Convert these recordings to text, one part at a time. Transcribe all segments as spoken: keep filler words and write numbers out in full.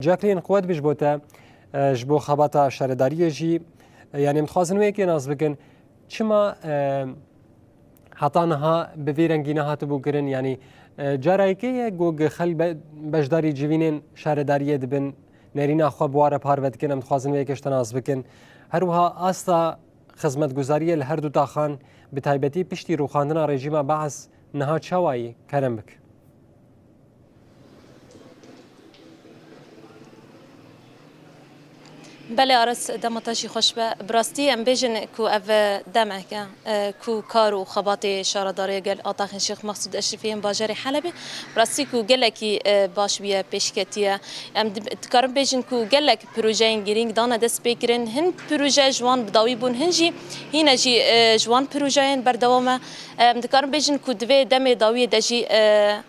Cefrîn, qwet bi ji bo te, e, ji bo xebata şaredariyê jî, e, yanî em dixwazin wê yekê nas bikin. Çima, e, heta niha bi vî rengî nehatibû kirin? Yanî, e, cara yekê ye ku gi xel be-, beşdarî civînên şaredariyê dibin, nerîna xwe bi wa re parve dikin, em dixwazin vê yekê ji te nas bikin. Her wiha asta xizmetguzariyê li her du taxan, bi taybetî piştî rûxandina rejîma Baas niha çawa yî? Kerem bik. Belê Aras, dema te jî xweş be. Bi rastî em bêjin ku ev demek e, e, ku kar û xebatê şaredarê gel a taxên Şêx Mexsûd Eşrefî yên bajarê Helebê, bi rastî ku gelekî, e, baş bûye, pêşketiye. Em di-, dikarin bêjin ku gelek projeyên girîng dane destpêkirin. Hin proje ji wan bi dawî bûn, hin jî hîne jî, e, ji wan projeyên berdewam e. Em dikarin bêjin ku di vê demê dawiyê de jî, e,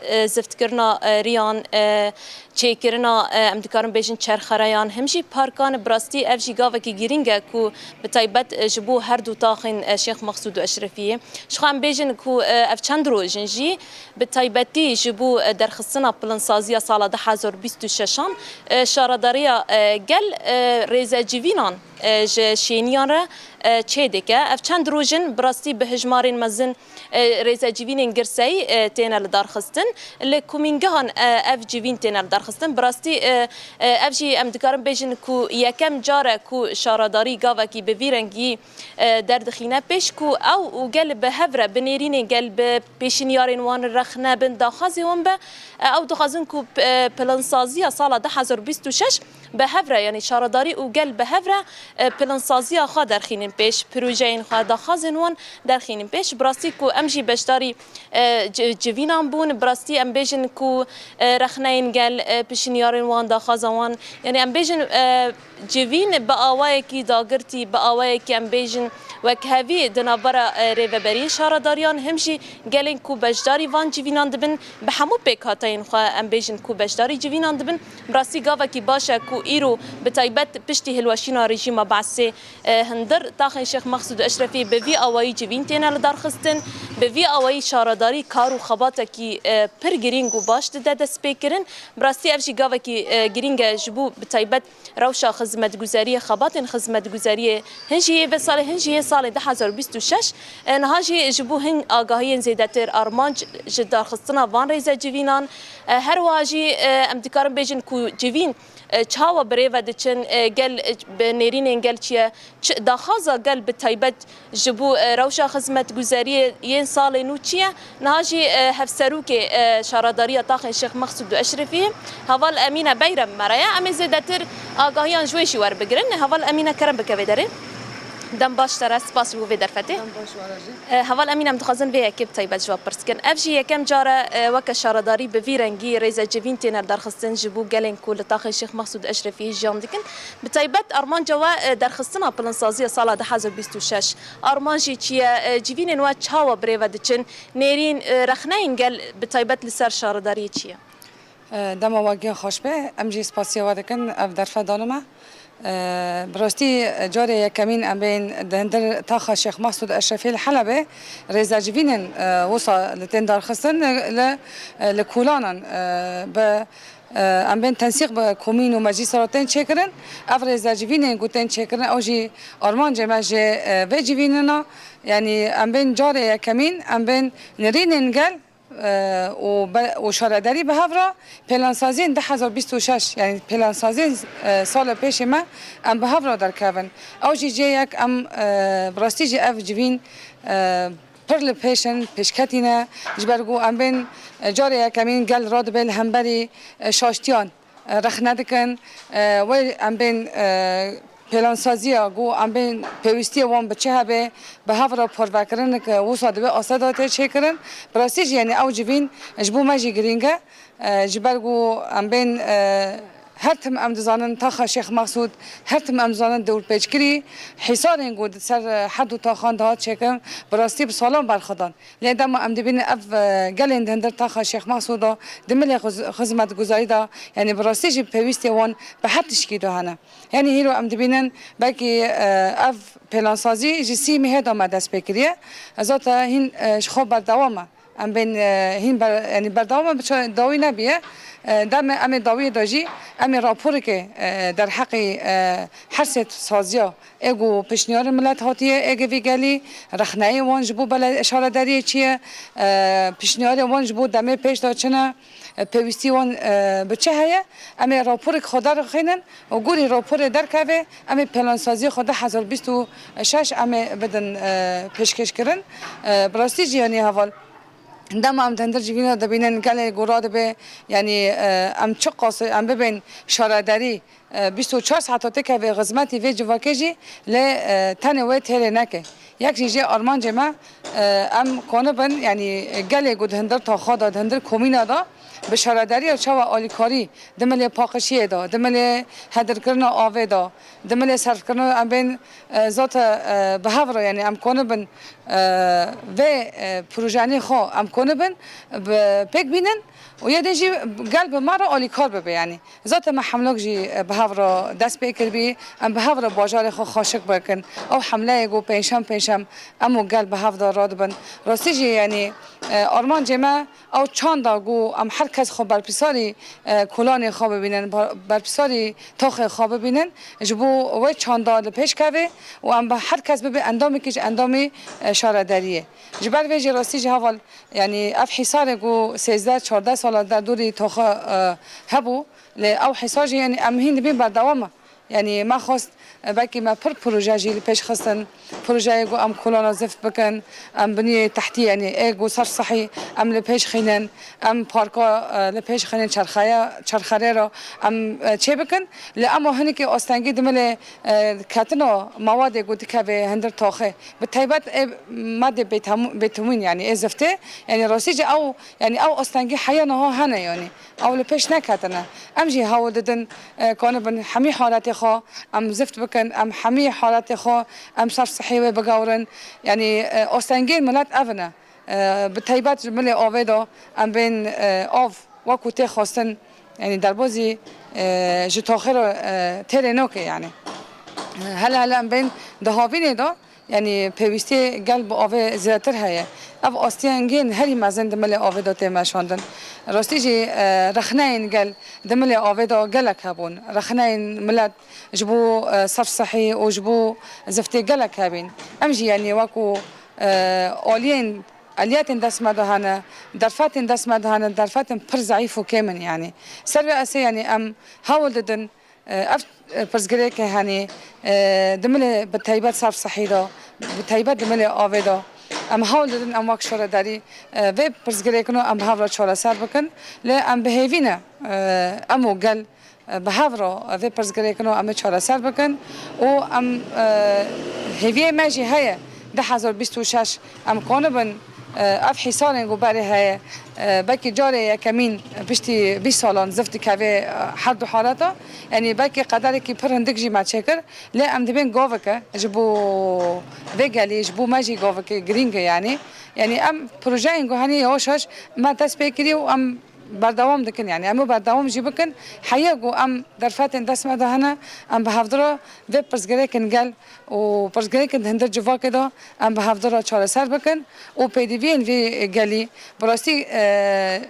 e, ziftkirina, e, riyan, e, çêkirina, e, em dikarin bêjin çerxereyan, him jî parkan, bi rastî ev jî gavekî girîng e ku bi taybet, e, ji bo her du taxên, e, Şêx Mexsûd û Eşrefiyê. Ji xwe em bêjin ku, e, ev çend roj in jî, bi taybetî ji bo, e, derxistina pilinsaziya sala du hezar bîst û şeşan, e, şaredariya, e, gel, e, rêzecivînan, e, ji şêniyan re, e, çêdike. Ev çend roj in, bi rastî bi hijmarên mezin, e, rêzecivînên girseyî, e, têne lidarxistin. Li komîngehan, e, ev civîn têne lidarxistin. Bi rastî, e, e, ev jî em dikarin bêjin ku yekem car e ku şaredarî gavekî bi vî rengî, e, derdixîne pêş ku ew û gel bi hev re, bi nêrînên gel, bi pêşniyarên wan rexne bin, daxwazê wan be. E, ew dixwazin ku, e, pilinsaziya sala du hezar bîst û şeş bi hev re, yanî şaredarî û gel bi hev re, e, pilinsaziya xwe derxînin pêş, projeyên xwe, daxwazên wan derxînin pêş. Bi rastî ku em jî beşdarî, e, ci-, civînan bûn, bi rastî em bêjin ku, e, rexneyên gel, e, pişinyarên wan, daxwaza wan, yanî em bêjin, e, civîn bi awayekî dagirtî, bi awayekî em bêjin wekhevî di navbera, e, rêveberiyê şaredariyan, him jî gelên ku beşdarî van civînan dibin, bi hemû pêkhateyên xwe em bêjin ku beşdarî civînan dibin. Bi rastî gavekî baş e ku îro bi taybet piştî hilweşîna rejîma Baasê, e, hundir taxên Şêx Mexsûd û Eşrefî bi vî awayî civîn têne lidarxistin, bi vî awayî şaredarî kar û xebatekî, e, pir girîng û baş dide destpêkirin. Bi rastî ev jî gavekî, e, girîng e ji bo bi taybet rewşa xizmetguzariyê, xebatên xizmetguzariyê hin jî yê vê salê, hin jî yê salê du hezar bîst û şeş. E, niha jî ji bo hin agahiyên zêdetir armanc ji darxistina van rêzecivînan, e, her wiha jî, e, em dikarin bêjin ku civîn, e, çawa bi rê ve diçin, e, gel, e, bi nêrînên gel çi ye, çi, daxwaza gel bi taybet ji bo, e, rewşa xizmetguzariyê yên salê nû çi ye? Niha jî, e, hevserokê, e, şaredariya taxên Şêx Mexsûd û Eşrefî, Heval Emîne Beyrem me re ye. Em ê zêdetir agahiyan ji wê jî werbigirin. Heval Emîne, kerem bike vê derê. Dem baş te re, spas ji bo vê derfetê. Dem baş we re jî. E, Heval Emîne, em dixwazin vê yekê bi taybet ji we pirs kin. Ev jî yekem car e, e, weke şaredarî bi vî rengî rêzecivîn têne darxistin ji bo gelên ku li taxê Şêx Mexsûd Eşrefî jiyan dikin. Bi taybet armanca we, e, derxistina pilinsaziya sala du hezar bîst û şeş. Armanc jî çi ye? E, civînên we çawa bi rê ve diçin? Nêrîn, e, rexneyên gel bi taybet li ser şaredariyê çi ye? E, dema we giya xweş be, em jî spasiya we dikin, ev derfet dane me. E, bi rastî, e, carê yekemîn em bên di hundir taxa Şêx Mexsûd Eşrefî li Helebê rêzecivînên, e, wisa li tên darxistin, li, li, e, li kolanan, e, bi, e, em bên tensîq bi komîn û meclîsa re tên çêkirin. Ev rêzecivînên ku tên çêkirin, ew jî armancê me jê, e, vê civînê ne. Yanî em bên carê yekemîn, em bên nêrînên gel, e, û be-, û şaredarî bi hev re pêlansaziyên du hezar bîst û şeş, yanî pêlansaziyên, e, salê pêşê me em bi hev re derkevin. Ew jî cê yek em, e, bi rastî jî ev civîn, e, pir li pêş in, pêşketî ne, ji ber ku em bên, e, carê yekemîn gel radibe li hemberî, e, şaştiyan, e, rexne dikin. E, wê em bên, e, pêlansaziya ku em bên pêwîstiyê wan bi çi hebe, bi hev re parvekirin ku wisa divê asta de tê çêkirin. Bi rastî jî, yanî ew civîn ji bo me jî girîng e. E, ji ber ku em bên, e, her tim em dizanin taxa Şêx Mexsûd, her tim em dizanin dewrpêçkirî, hîsarên ku di ser, e, her du taxan dihat çêkirin, bi rastî bi salan berxwe dan. Lê dema em dibînin ev, e, gelên di hundir taxa Şêx Mexsûd de, di milê xiz-, xizmetguzarî de, yanî bi rastî jî pêwîstiyê wan bi her tişkî de hene. Yanî hîro em dibînin belkî, e, ev pêlansazî ji sî mehê de me dest pê kiriye. Zaten hîn, e, ji xwe berdewam e. Em bên, e, hîn ber-, yanî berdewam e, bi ça-, dawî nebiye. E, dem em ê dawiyê de jî em ê raporeke, e, derheqê, e, her sê saziya ê ku pêşniyarên milet hatiye ê gevî gelî, rexneyê wan ji bo bele-, şaredariyê çi ye, e, pêşniyarê wan ji bo demê pêş de çi ne, e, pêwîstî wan, e, bi çi heye, em ê raporek xwe derxînin û gorî raporê derkeve, em ê plansaziyê xwe du hezar bîst û şeş em ê bidin, e, pêşkêşkirin. E, bi rastî jî yanî heval. Dema em di hundir civîna dibînin, gelê gora dibe, yanî, e, em çiqas em bibên şaredarî, e, bîst û çar saeta têkeve xizmetî vê civakê jî, lê, e, tenê wê têrê neke. Yek jî jê armancê me, e, em konibin, yanî gelê ku di hundir taxa de, di hundir komîna de, bi şaredariya çawa alîkarî, di milê paqijiyê de, di milê hedirkirina avê de, di milê serfkirina em bên, e, zate, e, bi hev re, yanî em konibin, e, vê, e, projenê xwe em konibin bi pêk bînin û yê din jî gel bi me re alîkar bibe, yanî. Zate me hemlok jî, e, bi hev re dest pê kiribî, em bi hev re bajarê xwe xweşik bikin. Ew hemleyê ku pênşem pênşem em û gel bi hev de radibin. Rastî jî, yanî, e, armancê me ew çanda ku em her kes xwe berpîsarî, e, kolanê xwe bibînin, ber-, berpîsarî taxê xwe bibînin, ji bo wê çanda li pêş keve û em bi her kes bibe endamekî ji endamê, e, şaredariyê. Ji ber vê jî rastî jî heval, yanî ev hîsarê ku sêzdeh çardeh sala derdorî taxe, e, hebû, lê ew hîsar jî, yanî em hîn dibîn berdewam e. Yanî me xwest, e, belkî me pir proje jî li pêş xistin, projeyê ku em kolana zift bikin, em biniyê tehtî, yanî ê ku ser sehî em li pêş xînin, em parka, e, li pêş xînin, çerxeya, çerxerê re em, e, çê bikin. Lê ema hinekî astengî di milê, e, ketina mewadê ku dikeve hundir taxê, bi taybet ê madê bêtemû-, bêtemûn, yanî ê ziftê, yanî rastî jî ew, yanî ew astengî heya niha hene, yanî ew li pêş neketine. Em jî hewl didin, e, kanibin hemî haletê xwe em zift bikin, em hemî haletê xwe em ser sihê wê bigewrin. Yanî, e, astengiyên milet ev ne. E, bi taybet ji milê avê de em bên, e, av wekû tê xwestin, yanî derbazî, e, ji taxê re, e, têrê nake, yanî. E, hele hele em bên di havînê de, yanî pêwîstiyê gel bi avê zêdetir heye. Ev astengiyên herî mezin di milê avê de tê meşandin. Rastî jî, e, rexneyên gel di milê avê de gelek hebûn. Rexneyên milet ji bo, e, ser sehî û ji bo ziftê gelek hebîn. Em jî, yanî wekû, e, aliyên, aliyetên dest me de hene, derfetên dest me de hene, derfetên pir zeîf û kêm in, yanî. Ser vê esê, yanî em hewl didin, e, ev, e, pirsgirêkê henî, e, di milê bi taybet ser sehî de, bi taybet di milê avê de, em hewl didin em wek şaredarî, e, vê pirsgirêkino em bi hev re çareser bikin. Lê em bi hêvî ne, e, em û gel, e, bi hev re vê pirsgirêkino em ê çareser bikin û em, e, hêviyê me jî heye du hezar bîst û şeş em konibin, e, ev hîsarên ku berê heye, e, belkî carê yekemîn piştî bîst salan zift dikeve, e, her du haleta. Yanî belkî qederekî pir hindik jî me çêkir. Lê em dibên gaveke ji bo vê gelî, ji bo me jî gaveke girîng e, yanî. Yanî em projeyên ku henî yavaş yavaş me dest pê kirî û em berdewam dikin, yanî em ê berdewam jî bikin. Heya ku em derfetên dest me de hene, em bi hevdira vê pirsgirêkên gel û pirsgirêkên di hundir civakê de em bi hevdira çareser bikin û pêdiviyên vê gelî bi rastî, e,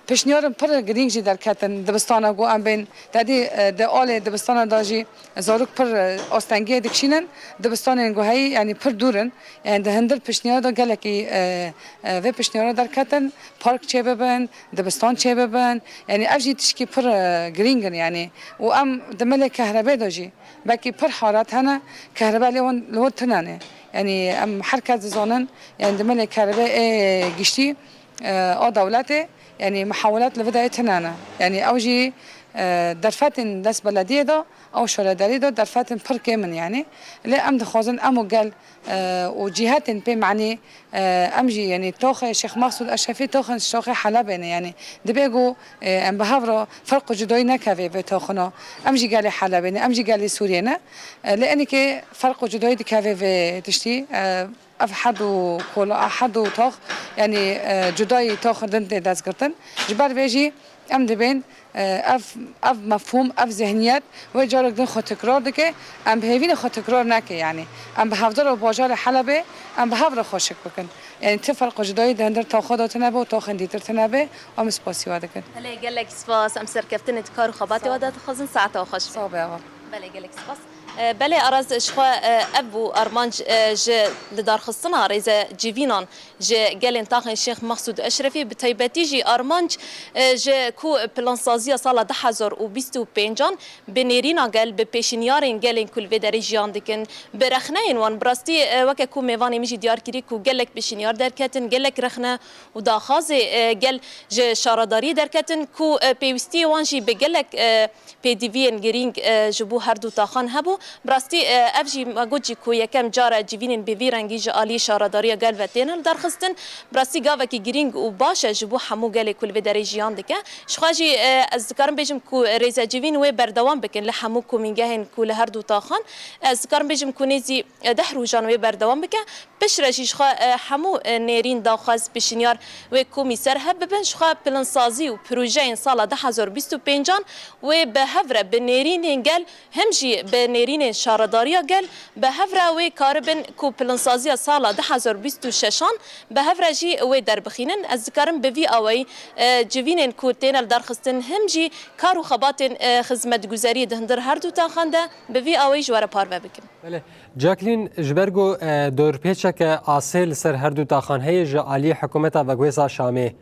pêşniyarên pir girîng jî derketin. Dibistana ku em bên tedî, e, di alê dibistana de jî zarok pir, e, astengiyê dikişînin. Dibistanên ku heyî, yanî pir dûr in. Yanî di hundir pêşniyara de gelekî, e, e, vê pêşniyara derketin. Park çêbibin, dibistan çêbibin. Yanî ev jî tişkî pir, e, girîng in, yanî. Û em di milê kehrebê de jî belkî pir halat hene, kehrebe lê wan, li wan tune ne. Yanî em her kes dizanin, yanî di milê kehrebê ê giştî, e, a dewletê, yanî mihawelat li vê dayê tune ne. Yanî ew jî, e, derfetên dest belediyê de, ew şaredarî de derfetên pir kêm in, yanî. Lê em dixwazin em û gel, e, û cîhetên pê manî, e, em jî, yanî toxê Şêx Mexsûd Eşrefî toxên şoxê Helebê ne, yanî. Dibê ku, e, em bi hev re ferq û cudayî nekeve vê toxina. Em jî gelê Helebê ne, em jî gelê Sûriyê ne. E, lê enîkê ferq û cudayî dikeve vê tiştî. E, ev her du kola, her du tox, yanî, e, cudayî tox din tê destgirtin. Ji ber vê jî Em dibên, e, ev, ev mefhûm, ev zihniyet wê carek din xwe tekrar dike. Em bi hêvî ne xwe tekrar neke, yanî. Em bi hevdar û bajarê Helebê, em bi hev re xweşik bikin. Yanî ti ferq û cudayî di hundir taxa de tune be û taxên dîtir tune be, em spasî we dikin. Belê, gelek spas. Em serkeftinê di kar û xebatê we de dixwazin. Saeta we xweş be. Sax be, ava. Belê, gelek spas. E, belê, Aras, ji xwe, e, ev bû armanc, e, ji lidarxistina rêze civînan ji gelên taxên Şêx Mexsûd Eşrefî, bi taybetî jî armanc, e, ji ku plansaziya sala du hezar û bîst û pêncan bi nêrîna gel, bi pêşinyarên gelên ku li vê derê jiyan dikin, bi rexneyên wan. Bi rastî, e, weke ku mêvanê min jî diyar kirî ku gelek pêşinyar derketin, gelek rexne û daxwazê, e, gel ji şaredariyê derketin ku, e, pêwîstiyê wan jî bi gelek, e, pêdiviyên girîng, e, ji bo her du taxan hebû. Bi rastî, e, ev jî me got jî ku yekem car e civînên bi vî rengî ji alî şaredariya gel ve têne lidarxistin. Bi rastî gavekî girîng û baş e ji bo hemû gelê ku li vê derê jiyan dike. Ji xwe jî, e, ez dikarim bêjim ku rêzecivîn wê berdewam bikin li hemû komîngehên ku li her du taxan. Ez dikarim bêjim ku nêzî, e, deh rojan wê berdewam bike. Piştre jî ji xwe, e, hemû, e, nêrîn, daxwaz, pêşinyar wê komî ser hev bibin, ji xwe plansazî û projeyên sala du hezar bîst û pêncan wê bi hev re bi nêrînên gel, him jî bi nêrînên şaredariya gel bi hev re wê karibin ku plansaziya sala du hezar bîst û şeşan bi hev re jî wê derbixînin. Ez dikarim bi vî awayî, e, civînên ku têne lidarxistin, him jî kar û xebatên, e, xizmetguzariyê di hundir her du taxan de bi vî awayî ji we re parve bikim. Belê. Jacqueline, ji ber ku, e, dorpêçeke asê li ser her du taxan heye ji aliyê hikûmeta veguhêza Şamê,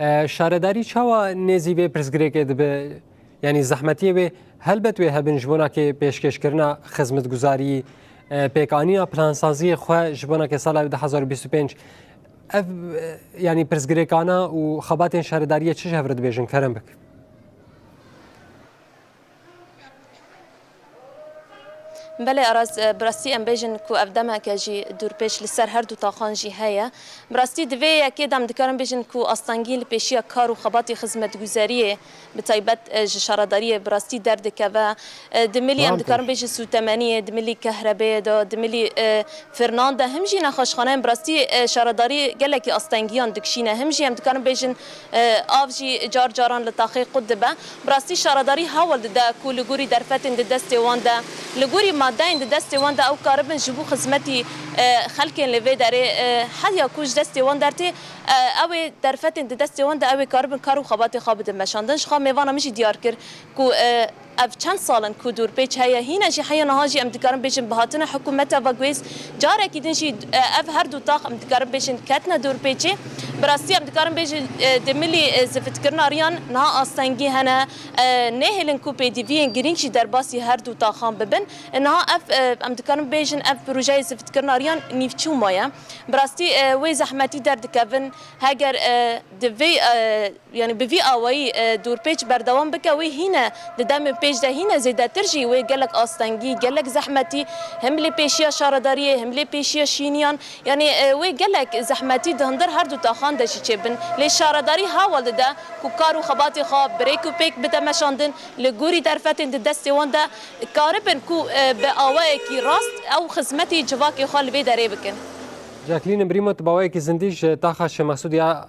e, şaredarî çawa nêzî vê pirsgirêkê dibe? Yanî zehmetiyê wê helbet wê hebin ji bo nakê pêşkêşkirina xizmetguzariyî, e, pêkanîna plansaziyê xwe ji bo nakê sala du hezar û bîst û pênc. Ev, e, yanî pirsgirêkana û xebatên şaredariyê çi ji hev re dibêjin? Kerem bik. Belê Aras, e, bi rastî em bêjin ku ev demeke jî dûrpêç li ser her du taxan jî heye. Bi rastî di vê yekê de em dikarin bêjin ku astengî li pêşiya kar û xebatê xizmetguzariyê, bi taybet, e, ji şaredariyê bi rastî derdikeve. E, di milî em dikarin bêjin sûtemeniyê, di milî kehrebeyê de, di milî, e, firnan de, him jî nexweşxaneyên bi rastî, e, şaredarî gelekî astengiyan dikişîne. Him jî em dikarin bêjin, e, av jî car caran li taxê qut dibe. Bi rastî şaredarî hewl dide ku li gorî derfetên di destê wan de, li gorî madeyên di destê wan de ew karibin ji bo xizmetî, e, xelkên li vê derê, e, heya ku ji destê wan dertê, e, ew ê derfetên di destê wan de ew ê karibin kar û xebatê xwe bidin meşandin. Ji xwe mêvana min jî diyar kir ku, e, ev çend sal in ku dûrpêç heye, hîne jî heya niha jî em dikarin bêjin bi hatina hikûmeta veguhêz carekî din jî, e, ev her du tax em dikarin bêjin ketine dûrpêçê. Bi rastî em dikarin bêjin, e, di milî, e, zivitkirina riyan niha astengî hene, e, nehêlin ku pêdiviyên girîng jî derbasî her du taxan bibin. E, niha ev, e, em dikarin bêjin ev projeyê zivitkirina riyan nîvçû maye. Bi rastî, e, wê zehmetî derdikevin, heger, e, di vê, e, yanî bi vî awayî, e, dûrpêç berdewam bike, wê hîne di demên pêş de hîne zêdetir jî wê gelek astengî, gelek zehmetî, him lê pêşiya şaredariyê, him lê pêşiya şîniyan, yanî, e, wê gelek zehmetî di hundir her du taxan de jî çêbin. Lê şaredarî hewl dide ku kar û xebatê xwe bi rêk û pêk bide meşandin, li gorî derfetên di destê wan de karibin ku, e, bi awayekî rast ew xizmetî civakê xwe li vê derê bikin. Jacqueline Brîmo, tu bi awayekî zindî ji taxa Şêx Mesûd ya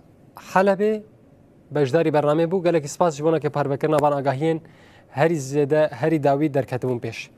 Helebê beşdarî bernameyê bû. Gelekî spas ji bo nakê parvekirina van agahiyên herî zêde, herî dawî derketibûn pêş.